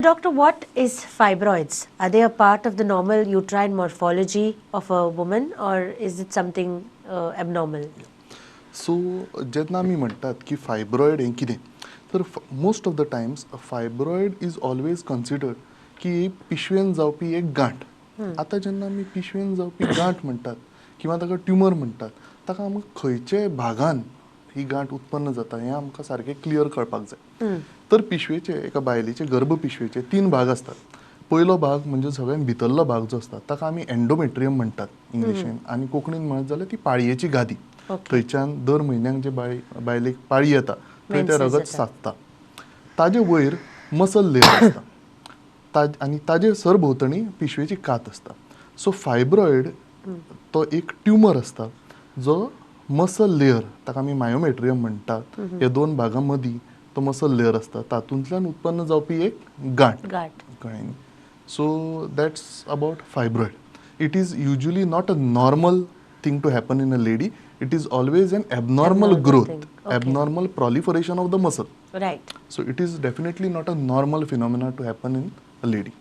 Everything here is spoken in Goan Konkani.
Doctor, what is fibroids? Are they a part of the normal uterine morphology of a woman or is it something abnormal? So जेन्ना आमी म्हणटात की फायब्रॉयड हें कितें, तर most of the times fibroid is always considered की पिशवेन जावपी एक गांठ. आतां जेन्ना आमी पिशवेन जावपी गांठ म्हणटात किंवा ताका ट्युमर म्हणटात, ताका आमकां खंयचे भागान ही गांठ उत्पन्न जाता हें आमकां सारकें क्लियर कळपाक जाय. तर पिशवेचे, एका बायलेचे गर्भ पिशवेचे तीन भाग आसतात. पयलो भाग म्हणजे सगळ्यात भितरलो भाग जो आसता ताका आमी एन्डोमेट्रियम म्हणटात इंग्लिशीन, आनी कोंकणीन म्हणत जाल्यार ती पाळयेची गादी. थंयच्यान दर म्हयन्याक जे बायलेक पाळी येता थंय तें रगत साचता. ताजे वयर मसल लेयर आसता आनी ताजे सरभोंवतणी पिशवेची कात आसता. सो फायब्रॉयड तो एक ट्युमर आसता जो मसल लेयर, ताका आमी मायोमेट्रियम म्हणटात, ह्या दोन भागां मदीं तो मसल लेयर आसता, तातूंतल्यान उत्पन्न जावपी एक गांठ. कळ्ळें न्ही? So that's about fibroid. It is usually not a normal thing to happen in a lady. It is always an abnormal growth, abnormal proliferation of the muscle. Right. So it is definitely not a normal phenomena to happen in a lady.